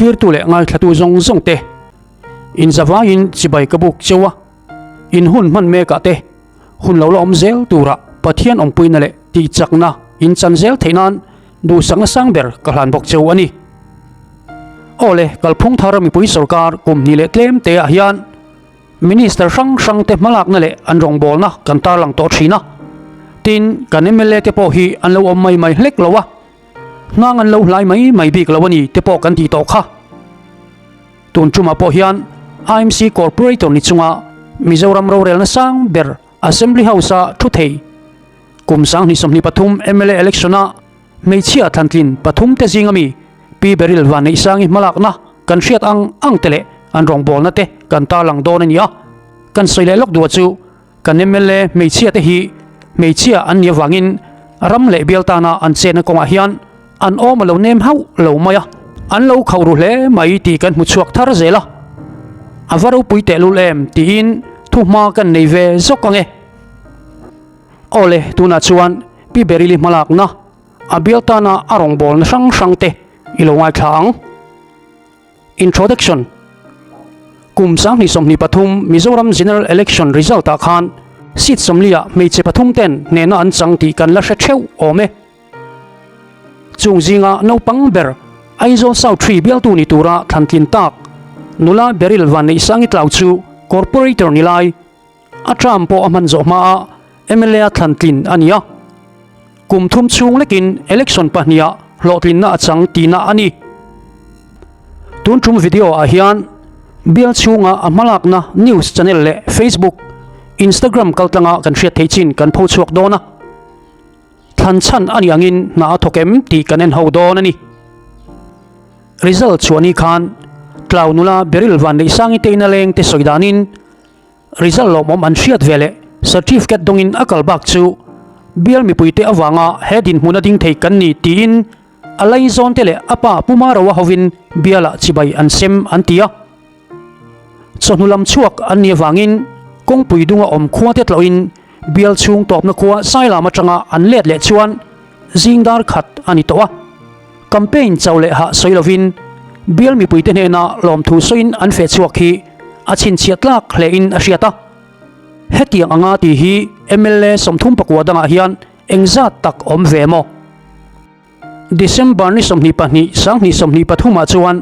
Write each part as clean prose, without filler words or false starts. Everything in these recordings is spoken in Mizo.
Thlirtu leh ngaithlatu zawng zawng te inzavaiin chibai ka buk cheu a, in hun hman mekah te hun lo la awm zel turah Pathian awmpuina leh tihchakna in chan zel theih nan duhsakna sang ber ka hlan bawk cheu a ni. Aw le, kalphung thar mipui sorkar kum hnih leh tlem te ah hian Minister hrang hrang te hmalakna leh an rawngbawlna kan tarlang tawh thin a, tin kan mla te pawh hi an lo awm mai mai hlek lo a, Hnang an lo hlai mai mai bik lo a ni te pawh kan tih tawh kha. Tun tumah pawh hian IMC Corporator ni chunga Mizoram rorelna sang ber Assembly House-a thu thei kum 2023 mla election-a hmeichhia thlantlin pathum te zinga mi Pi Beryl Vanneihsangi hmalakna kan hriat ang ang te leh an rawngbawlna te kan tarlang dawn a ni a. Kan sawi leh lawk duh chu Kan mla hmeichhia te hi hmeichhia an nih avangin ram leh bial tana an chenna kawngah hian an awm a lo nem hauh lo mai a, an lo khauh ru hle mai tih kan hmu chhuak thar zel a. A va ropui tehlul em tiin thuhma kan nei ve zawk ang e. Aw le, tunah chuan Pi Beryl-i hmalakna, a bial tana a rawngbawlna hrang hrang te i lo ngaithla ang. Introduction Kum 2023 Mizoram General Election result ah khan seat 40 ah hmeichhe pathum ten hnehna an chang tih kan la hre theuh awm e. Chung zinga naupang ber Aizawl South Tree bialtu ni tura thlantlin tak nula Beryl Vanneihsangi Tlau chu Corporator ni lai a term pawh a hman zawh hmaa mla a thlantlin a ni a. Kum thum chhung lekin election pahniha hlawhtlinna a chang tihna a ni. Tun tum video ah hian bial chhunga a hmalakna news channel leh Facebook, Instagram kaltlanga kan hriat theih chin kan pho chhuak dawn a. Thlan chhan a nih angin hna a thawk em tih kan en ho dawn a ni. Result chhuah ni khan Tlau nula Beryl Vanneihsangi te ina leng te sawi danin Result lawmawm an hriat ve leh certificate dawngin a kal bak chu bial mipuite avanga he dinhmun a ding thei kan ni tiin a laizawnte leh a pa Pu Maroa hovin bialah chibai an sem an ti a. Chawhnu lam chhuak an nih avangin kawngpui dunga awm khuate tlawhin bial chhung tawpna khua Sailam atanga an let leh chuan zing dar khat a ni tawh a. Campaign chau leh hah sawi lovin bial mipuite hnena lawmthu sawiin an feh chhuak hi a chhinchhiah tlak hlein a hriat a. Hetiang anga tih hi mla 34 dangah hian engzat tak awm ve maw? December ni 22 2023 ah chuan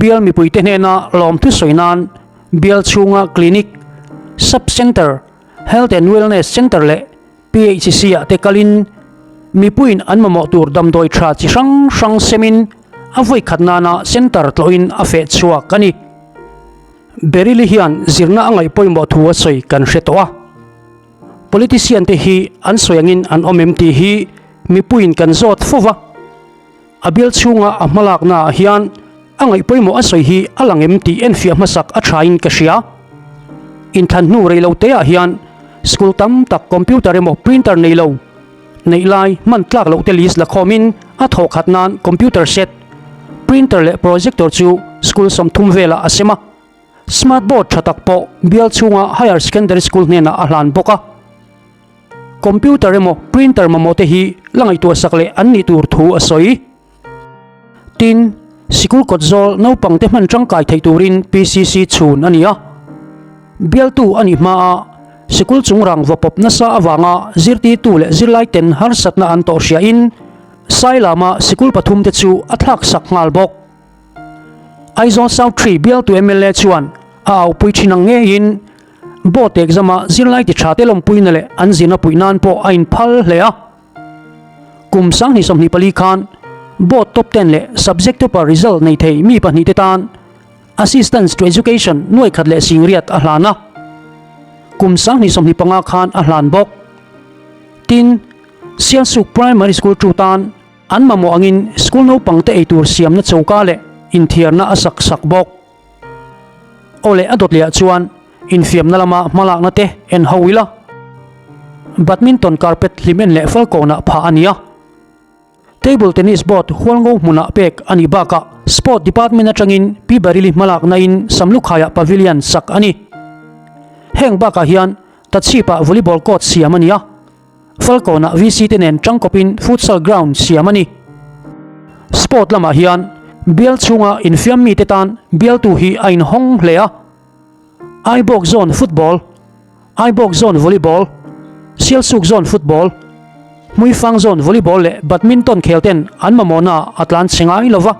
bial mipuite hnena lawmthu sawi nan bial chhunga clinic, sub centre, health and wellness centre leh PHC ah te kalin mipuiin an mamawh tur damdawi tha chi hrang hrang semin a vawi khat nana centre tlawhin a feh chhuak a ni. Beryl-i hian zirna a ngaih pawimawh thu a sawi kan hre tawh a. Politician te hi an sawi angin an awm em tih hi mipuiin kan zawt fo va. A bial chhunga a hmalakna ah hian a ngaih pawimawh a sawi hi a lang em tih enfiah hmasak a thain ka hria. Inthan hnu rei lo te ah hian school tam tak computer emaw printer nei lo neih lai hman tlak loh te list la khawmin a thawh khat nan computer set, printer leh projector chu school 30 velah a sem a. Smart board tha tak pawh bial chhunga higher secondary school hnenah a hlan bawk a. Computer emaw printer mamawh te hi la ngaihtuah sak leh an nih tur thu a sawi. Tin, sikul kawt zawl naupang te hman tangkai theih turin PCC chhun a ni a. Bialtu a nih hmaa sikul chung rang va pawp nasa avanga zirtirtu leh zirlai ten harsatna an tawh hriain Sailama sikul pathum te chu a thlak sak nghal bawk. Aizawl South Tree bialtu mla chuan a aupui thin ang ngeiin Board exam ah zirlai ti tha te lawmpuina leh an zirna puih nan pawh a inphal hle a. Kum 2024 khan Board top ten leh subject topper result nei thei mi pahnih te tan Assistance to Education nuai khat leh singriat a hlan a. Kum 2025 khan a hlan bawk. Tin, Sialsuk Primary School tu tan an mamawh angin school naupang te eitur siamna choka leh inthiarna a sak sak bawk. Aw leh a dawt leh ah chuan infiamna lama hmalakna te en ho ila. Badminton carpet hlim en leh falkawnah phah a ni a. Table tennis board hualngo hmunah pek a nih bakah Sport Department atangin Pi Baryli hmalakna in Samlukhaiah Pavilion sak a ni. Heng bakah hian Tachhipah volleyball court siam a ni a. Falkawnah VC te nen tangkawpin futsal ground siam a ni. Sport lamah hian Bial chhunga infiam mite tan bialtu hi a inhawng hle a. Aibawk Zone Football, Aibawk Zone Volleyball, Sialsuk Zone Football, Hmuifang Zone Volleyball leh Badminton khel ten an mamawhnaah a tlan chhe ngai lo va.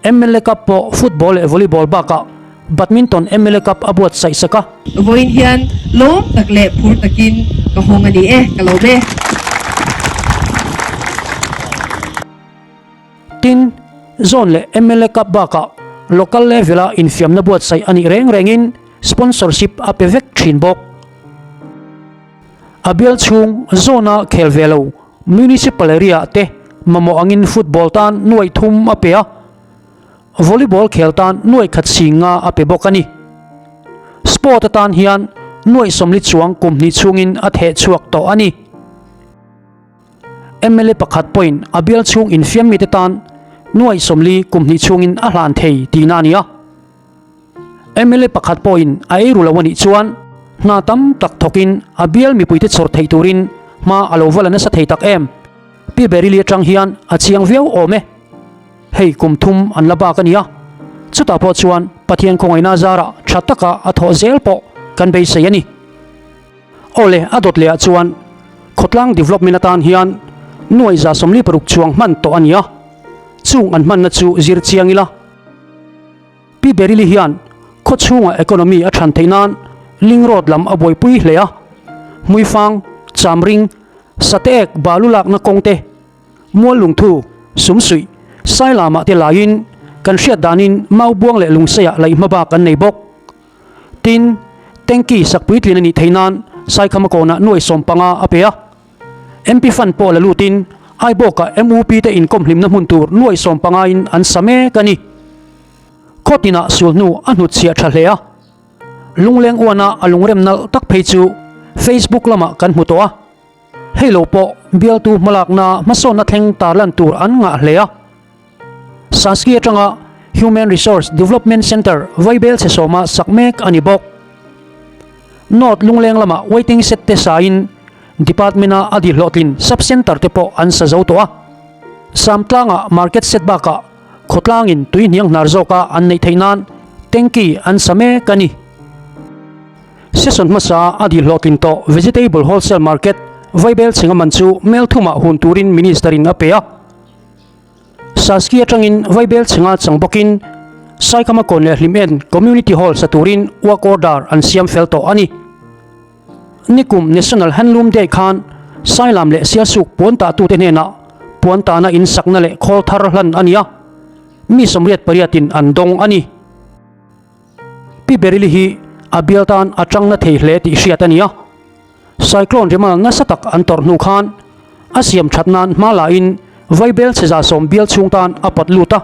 Mla Cup pawh Football leh Volleyball bakah Badminton mla Cup a buatsaih sak a. Vawiin hian lawm tak leh phur takin ka hawng a ni e, ka lo be. Tin, Zone leh mla Cup bakah Local level-a infiamna buatsaih a nih reng rengin sponsorship a pe vek thin bawk. A bial chhung zone-a khel ve lo Municipal area te mamawh angin football tan nuaih thum a pe a, volleyball khel tan nuaih khat sing nga a pe bawk a ni. Sport atan hian nuaih 40 chuang kum hnih chhungin a theh chhuak tawh a ni. Mla pakhat pawhin a bial chhung infiam mite tan nuaih 40 kum hnih chhungin a hlan thei tihna a ni a. Mla pakhat pawhin a eiru lo a nih chuan hna tam tak thawkin a bial mipuite chhawr theih turin hma a lo va la nasa thei tak em? Pi Berili atang hian a chiang viau awm e. Hei kum thum an la bak a nia. Chutah pawh chuan Pathian khawngaihna zarah tha taka a thawh zel pawh kan beisei a ni. Awle a dawt lehah chuan khawtlang development atan hian nuaih 46 chuang hman tawh a ni a, chung an hmanna chu zir chiang ila. Pi Berili hian khaw chhunga economy a than theih nan Ling Road lam a buaipui hle a, Hmuifang, Chamring, Sateek balu lakna kawng te, Mual Lungthu, Sumsuih, Sailamah te laiin kan hriat danin Maubuang leh Lungseiah laih hma bak an nei bawk. Tin, Tanky sak puitlin a nih theih nan Saikhama kawnah nuai 15 a pe a. MP Fund pawh la lutin Aibawkah MUP te inkawm hlimna hmun tur nuai 15 in an sa mek a ni. Khaw tinah sul hnu a hnutchhiah tha hle a. Lungleng uana a lungrem nalh tak phei chu Facebook lamah kan hmu tawh a. Hei lo pawh bialtu hmalakna hmasawnna thleng tarlan tur an ngah hle a. Saski atanga Human Resource Development Centre Vaibel chhe sawma sak mek a ni bawk. North Lungleng lamah waiting shed te sain Department-a a dihhlawhtlin Sub-Centre te pawh an sa zo tawh a. Samtlangah market shed bakah khawtlangin tui hniang hnar zawka an neih theih nan tanky an sa mek a ni. Session hmasa a dihhlawhtlin tawh Vegetable Wholesale Market Vaibel chhenga man chu mel thumah hun turin Minister-in a pe a. Saski atangin Vaibel chhenga chang bawkin Saikhama kawn leh Hlim En Community Hall sa turin work order an siam fel tawh a ni. Nikum National Handloom Day khan Sailam leh Sialsuk puan tahtute hnenah puan tahna in sakna leh khawl thar hlan a ni a, mi 88 in an dawng a ni. Pi Berili hi a bial tan a tangna thei hle tih hriat a ni a. Cyclone Remal nasa tak an tawrh hnu khan a siam that nan hma la in Vaibel chhe 100 bial chhung tan a pawt lut a.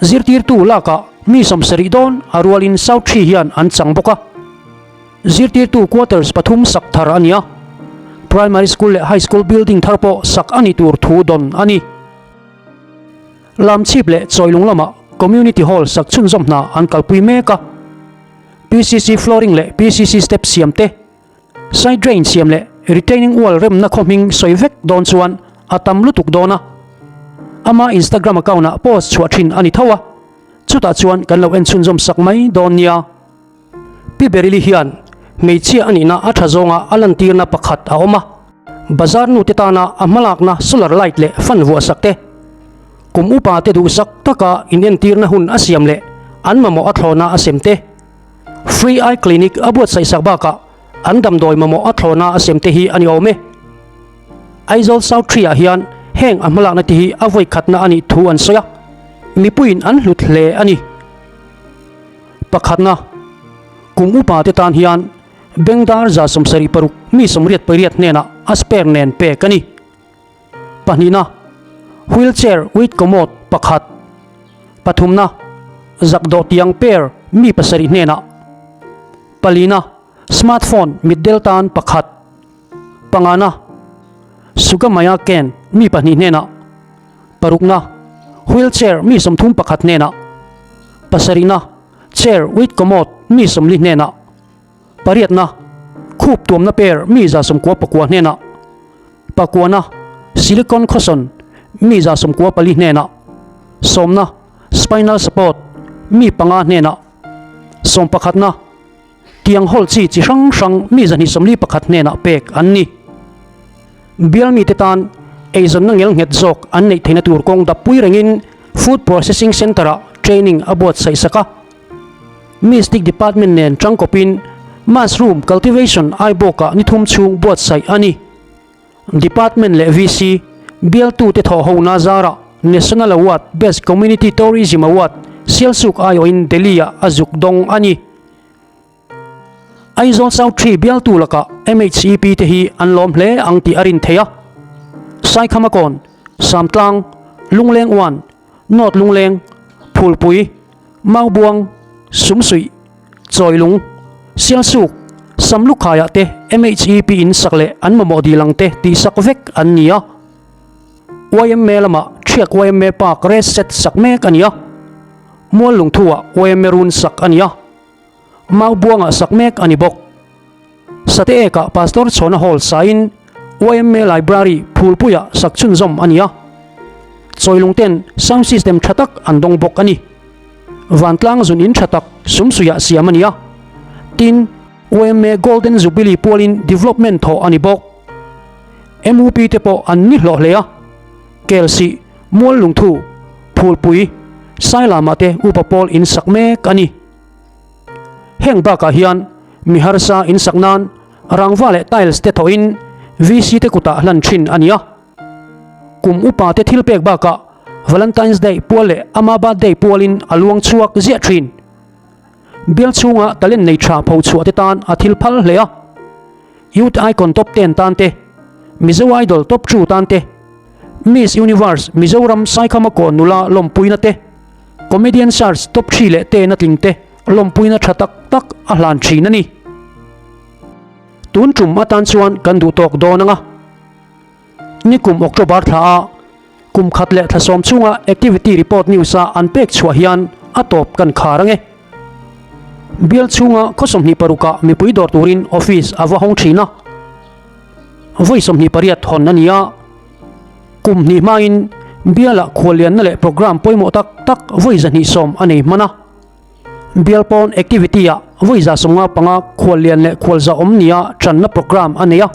Zirtirtu lakah mi 70 dawn a rualin South Tree hian an chang bawk a. Zirtirtu quarters pathum sak thar a ni a. Primary School leh High School building thar pawh sak a ni tur thu dawn a ni. Lamchhip leh Chawilung lamah Community Hall sak chhunzawm hna an kalpui mek a. PCC flooring leh PCC step siam te, side drain siam leh retaining wall remna khaw hming sawi vek dawn chuan a tam lutuk dawn a. Ama Instagram account ah post chhuah thin a ni tho a, chutah chuan kan lo en chhunzawm sak mai dawn nia. Pi Berili hian hmeichhia a nihna a tha zawnga a lantirna pakhat a awm a, bazar nute tana a hmalakna solar light leh fan vuah sak te, Kum upa te duhsak taka inentirna hun a siam leh an mamawh a thlawna a sem te, Free Eye Clinic a buatsaih sak bakah an damdawi mamawh a thlawna a sem te hi a ni awm e. Aizawl South Tree ah hian heng a hmalakna te hi a vawi khatna a nih thu an sawi a, mipuiin an hlut hle a ni. Pakhatna, kum upa te tan hian Bengdar 76 mi 88 hnenah a spare nen pek a ni. Pahnihna, wheelchair with commode pakhat. Pathumna, zakdawh tiang pair mi pasarih hnenah. Palina, smartphone mitdel tan pakhat. Pangana, Sugamaya cane mi pahnih hnenah. Parukna, wheelchair mi 31 hnenah. Pasarihna, chair with commode mi 40 hnenah. Pariatna, khup tuamna pair mi 99 hnenah. Pakuana, silicon cushion mi 94 hnenah. Sawmna, Spinal support, mi panga hnenah. Sawmpakhatna, Tiang hawl chi chi hrang hrang mi 241 hnenah pek an ni. Bial mite tan eizawnna ngelnghet zawk an neih theihna tur kawng dappui rengin Food Processing Centre-ah training a buatsaih sak a. Mystic Department nen tangkawpin Mushroom Cultivation Aibawkah ni thum chhung buatsaih a ni. Department leh VC bialtute thawhhona zarah National Award Best Community Tourism Award Sialsuk aiawhin Delhi-ah a zuk dawng a ni. Aizawl South Tree bialtu lakah MHEP te hi an lawm hle ang tih a rin theih a. Saikhamakawn, Samtlang, Lungleng Uan, North Lungleng, Phulpui, Maubuang, Sumsuih, Chawilung, Sialsuk, Samlukhaiah te MHEP in sak leh an mamawh dil ang te tihsak vek an ni a. Yma lamah Thiak yma Park rest set sak mek a ni a. Mual lungthuah yma run sak a ni a. Maubuangah sak mek a ni bawk. Sate ekah Pastor Chhawna Hall sain yma Library Phulpuiah sak chhunzawm a ni a. Chawilung ten sound system tha tak an dawng bawk a ni. Vantlang zun in tha tak sumsuiah siam a ni a. Tin, yma Golden Jubilee pualin development thawh a ni bawk. MUP te pawh an ni hlawh hle a. Kelsih, Mual Lungthu, Phulpui, Sailamah te upa pawl in sak mek a ni. Heng bakah hian mi harsa in sak nan rangva leh tiles te thawhin VC te kutah hlan thin a ni a. Kum upa te thil pek bakah Valentine's Day pual leh ama birthday pualin a luang chhuak ziah thin. Bial chhunga talent nei tha pho chhuah te tan a thil phal hle a. Youth Icon Top Ten tan te, Mizo Idol Top Two tan te, Miss Universe Mizoram Saikhamakawn nula lawmpuina te, Comedian Search Top Three leh Ten a tling te lawmpuina tha tak tak a hlan thin a ni. Tun tum atan chuan kan duh tawk dawn ang a. Nikum October thla a kum khat leh thla sawm chhunga Activity Report News a an pek chhuah hian a tawp kan khar ang e. Bial chhunga khaw 26 ah mipui dawr turin office a va hawng thin a. Vawi 28 hawn a ni a. Kum hnih hmain bialah khuallianna leh programme pawimawh tak tak vawi 210 a nei hman a. Bial pawn activity ah vawi 155 khuallian leh khualza awm nia tanna programme a nei a.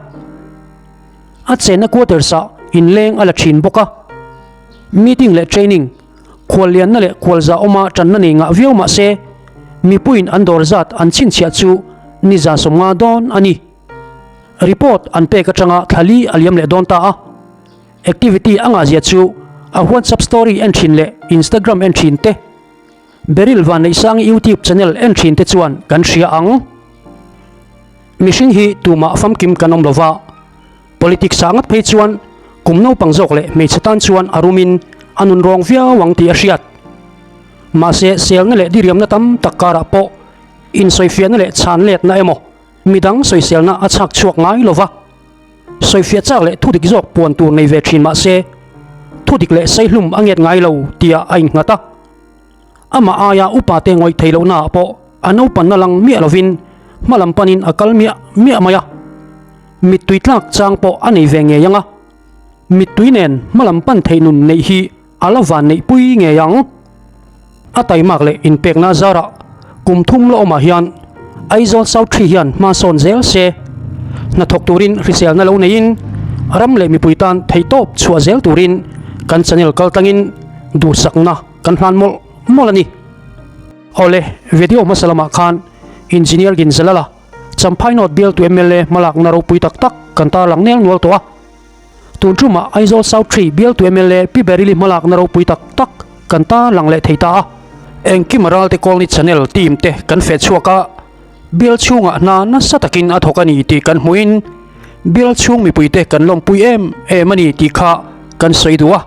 A chenna quarters ah inleng a la thin bawk a. Meeting leh training, khuallianna leh khualza awma tanna nei ngah viau mah se mipuiin an dawr zat an chhinchhiah chu ni 150 dawn a ni. Report an pek atanga thla li a liam leh dawn ta a. Activity a ngahzia chu a WhatsApp story en thin leh Instagram en thin te, Beryl Vanneihsangi YouTube channel en thin te chuan kan hria ang. Mihring hi tumah famkim kan awm lova, politics ah ngat phei chuan kum naupang zawk leh hmeichhe tan chuan a rumin a nun rawng viau ang tih a hriat. Mahse selna leh diriamna tam tak karah pawh insawifiahna leh chhan letna emaw midang sawiselna a chhak chhuak ngai lova. Sawifiah chak leh thudik zawk puan tur nei ve thin mahse thudik leh saihlum a nget ngai lo tia a innghat a. Amah aia upa te ngawih theih lohna ah pawh a naupanna lang miah lovin hma lam panin a kal miah miah mai a. Mittui tlak chang pawh a nei ve ngei ang a. Mittui nen hma lam pan theih nun neih hi a la van neih pui ngei ang. A taimak leh inpekna zarah kum thum la awmah hian Aizawl South Tree hian hma sawn zel se. Hnathawk turin hriselna lo neiin ram leh mipui tan theihtawp chhuah zel turin kan channel kaltlangin duhsakna kan hlan mawlh mawlh a ni. Awle, video hmasa lamah khan Engineer Ginzalala, Champhai North bialtu mla hmalakna ropui tak tak kan tarlang nel nual tawh a. Tun tumah Aizawl South Tree bialtu mla Pi Baryli hmalakna ropui tak tak kan tarlang leh thei ta a. Engkim Ralte Colony Channel team te kan feh chhuak a, bial chhungah hna nasa takin a thawk a ni tih kan hmuhin bial chhung mipuite kan lawmpui em em a ni tih kha kan sawi duh a.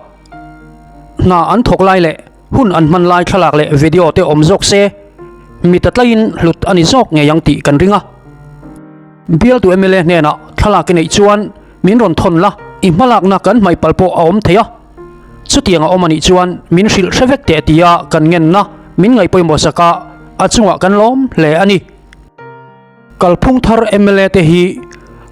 Hna an thawk lai leh hun an hman lai thlalak leh video te awm zawk se, mi ta tlaiin hlut a ni zawk ngei ang tih kan ring a. Bialtu mla hnenah thlalak i neih chuan min rawn thawn la, i hmalakna kan hmaih palh pawh a awm thei a. Chutiang a awm a nih chuan min hrilh hre vek teh tia kan ngenna min ngaih pawimawh sak a, a chungah kan lawm hle a ni. Kalphung thar mla te hi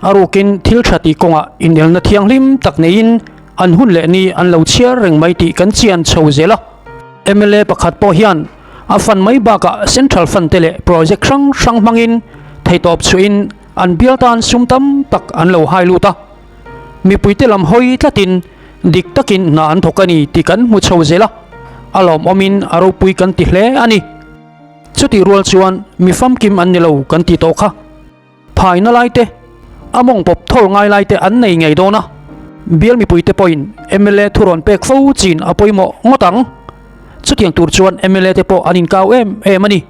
a rukin thil tha tih kawngah inelna thianghlim tak neiin an hun leh ni an lo chhiar reng mai tih kan chian chho zel a. Mla pakhat pawh hian a fund mai bakah Central Fund te leh project hrang hrang hmangin theitawp chhuahin an bial tan sum tam tak an lo hai lut a. Mipuite lam hawi tlatin dik takin hna an thawk a ni tih kan hmu chho zel a, a lawmawmin a ropui kan ti hle a ni. Chutih rual chuan mi famkim an ni lo kan ti tawh kha. Phaina lai te, a mawng pawp thawl ngai lai te an nei ngei dawn a, bial mipuite pawhin mla thurawn pek fo chin a pawimawh ngawt ang. Chutiang tur chuan mla te pawh an inkau em em a ni.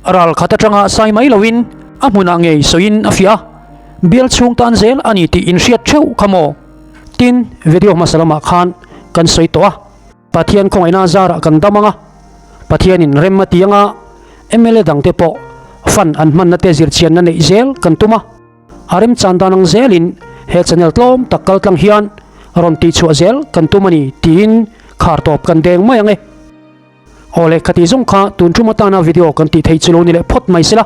Ral khat atanga sai mai loin a hmunah ngei sawiin a fiah a, bial chhung tan zel a ni tih inhriat theuh kha maw? Tin, video hmasa lamah khan kan sawi tawh a. Pathian khawngaihna zarah kan dam ang a, Pathianin rem a ti ang a, mla dangte pawh fund an hmanna te zirchianna neih zel kan tum a, a remchan dan ang zelin he channel tlawm tak kal tlang hian rawn tihchhuah zel kan tum a ni tiin khar tawp kan deng mai ang e. Aw le, khati zawng kha tun tum atana video kan tih theih chu lo ni leh phawt mai sela.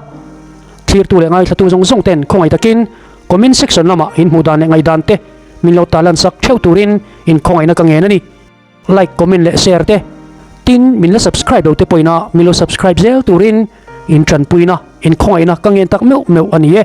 Thlirtu leh ngaithlatu zawng zawng ten khawngaih takin comment section lamah in hmuh dan leh ngaihdan te min lo tarlan sak theuh turin in khawngaihna ka ngen a ni. Like, comment leh share te tin min la subscribe lo te pawhin a min lo subscribe zel turin in tanpuina, in khawngaihna ka ngen tak meuh meuh a ni e.